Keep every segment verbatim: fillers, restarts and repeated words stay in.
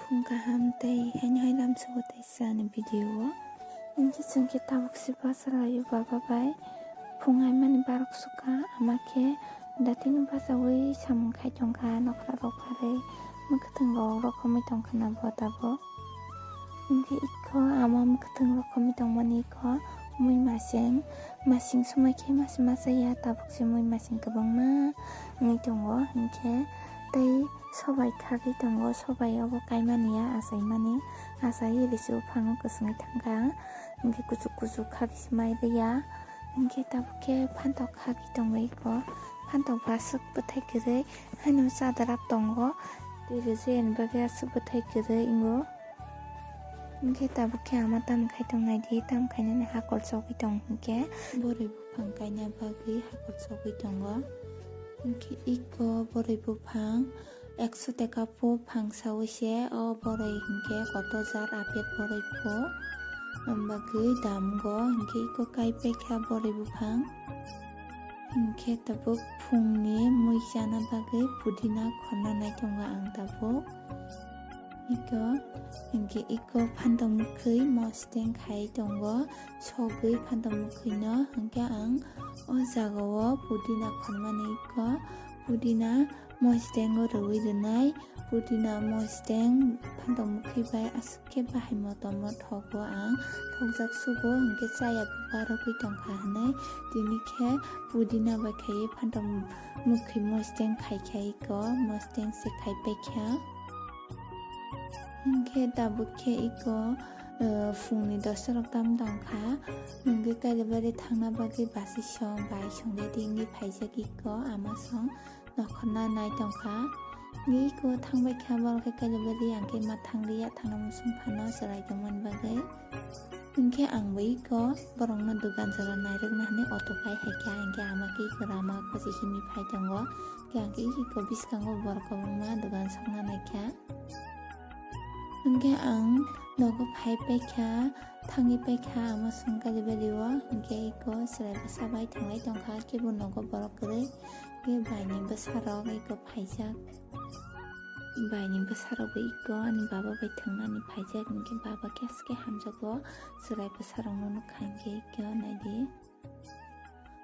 Kaham tei haino hai lamsugo tei sani video o. Hinkhe chwng khe tabuk se bachalaio baba bai. Phung hai mani barok sukha, ama khe datino bachaui samung khai tongkha, nokra rok pharwi mwkhwtwng rok rokomwi tongkha na bo tabuk. Hinkhe iko ama mwkhwtwng rokomwi tongmani iko mui masing, masing somoi khe masa masa ya, tabuk se mui masing kwbangma wngwi tongo. Hinkhe tei sobai khagwi tongo, sobai obo kaimani ya, achaimani, achai ri se buphango kwchwngwi thangkha, hinkhe kuchuk kuchuk khagwi se mai rwya. Hinkhe tabuk khe phantok khagwi tongo iko, phantok bo aswk bwthai kwrwi haino chadarap tongo, twi rwjak yani bagwi aswk bwthai kwrwi wngo. Hinkhe tabuk khe ama tamo khai tong naidi, tamo khainani hakor chogwi tong hinkhe borwi buphang kaina bagwi hakor chogwi tongo. Hinkhe iko borwi buphang ekso teka po phang saui se, o borwi hinkhe kotor jar apet borwi po, am bagwi damgo, hinkhe iko kai paikha borwi buphang. Hinkhe tabuk phungni mui chana bagwi pudina khorna nai tongo ang tabuk. Iko, hinkhe iko phantok mwkhwi mosteng khai tongo, sogwi phantok mwkhwino, hinkhe ang o jagao pudina khormani iko, pudina mostengo rwui rwnai, pudina mosteng phantok mwkhwi bai aswk khe bahai motom no thogo ang, thokjak sugo hinkhe chaya bo barogwi tongkha hinui, tini khe pudina bai khaiwi phantok mwkhwi mosteng khaikha iko, mosteng se khai paikha. Hinkhe tabuk khe iko, eh, phungni dosta rok tam tongkha, hinkhe Kailabari thangna bagwi basi song bai song ready wngwi phaijak iko ama song. Nokhorna nai tongkha. Iko thangbai kha, borok khe Kailabari, ang khe ma thangriya, thangna muchung phano chwrai tongmani bagwi. Hinkhe ang bo iko borokno dugan jora nairwkna hinui auto kai hai kha, hinkhe ama khe iko rama kochi himwi phai tongo. Hinkhe ang khe iko bwskango borok kwbangma dugan sokna nai kha. Hinkhe ang nogo phai paikha, thangwi paikha ama song Kailabari o, hinkhe iko chwrai bwsa bai thanglai tongkha, kebo nogo borok kwrwi. Khe baini bwsarok iko phaijak. Baini bwsarok bo iko ani baba bai thwngnani phaijak, hinkhe baba khe aswk khe hamjago, chwrai bwsarokno nukha hinkhe iko naidi.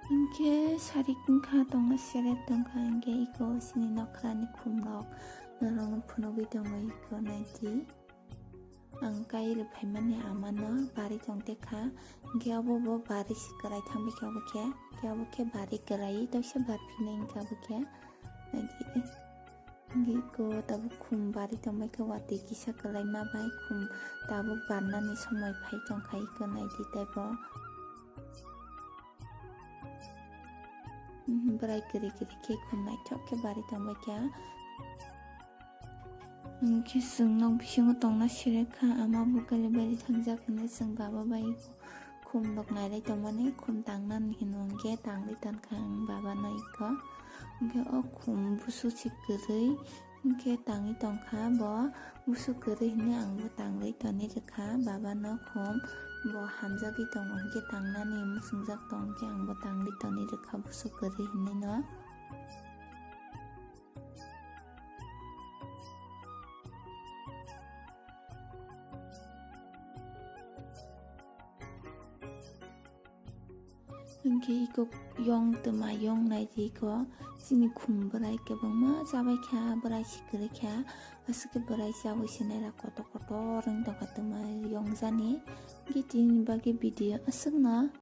Hinkhe sarik wngkha tongna seret tongkha, hinkhe iko chini nokhrani khumrok norokno phunugwi tongo iko naidi. Ang kai rw phaimani amano barwi tong tekha, hinkhe obo bo barwi se kwrai thangbai khe obo khe, khe obo khe barwi kwrwi toksa bar phinai hinkhe obo khe. Naidi, hinkhe iko tabuk khum barwi tongbai khe watwi kisa kwlaima bai khum tabuk barnani somoi phai tongkha iko naidi teibo. Bwrai kwrwi kwrwi khe khum naithok khe barwi tongbai kha. Hinkhe chwng nok bisingo tongna sirikha, ama bo Kailabari thangjak hinwi chwng baba bai khum rok nailai tongmani, khum tangnani hinwi hinkhe tangwi tonkha ang babano iko. Hinkhe o khum busu se kwrwi. Hinkhe tangwi tongkha bo, busu kwrwi hinwi ang bo tangwi toni rwkha, babano khum bo hamjagwi tongo hinkhe tangnani muchungjak tong hinkhe ang bo tangwi toni rwkha busu kwrwi hinwi no. Hinkhe iko yong twma yong naidi iko chini khum bwrai kwbangma chabai kha, bwrai se kwrwi kha, aswk khe bwrai chaui se naira kotor kotor wng tongkha twma yong jani. Hinkhe tini bagwi video aswkno.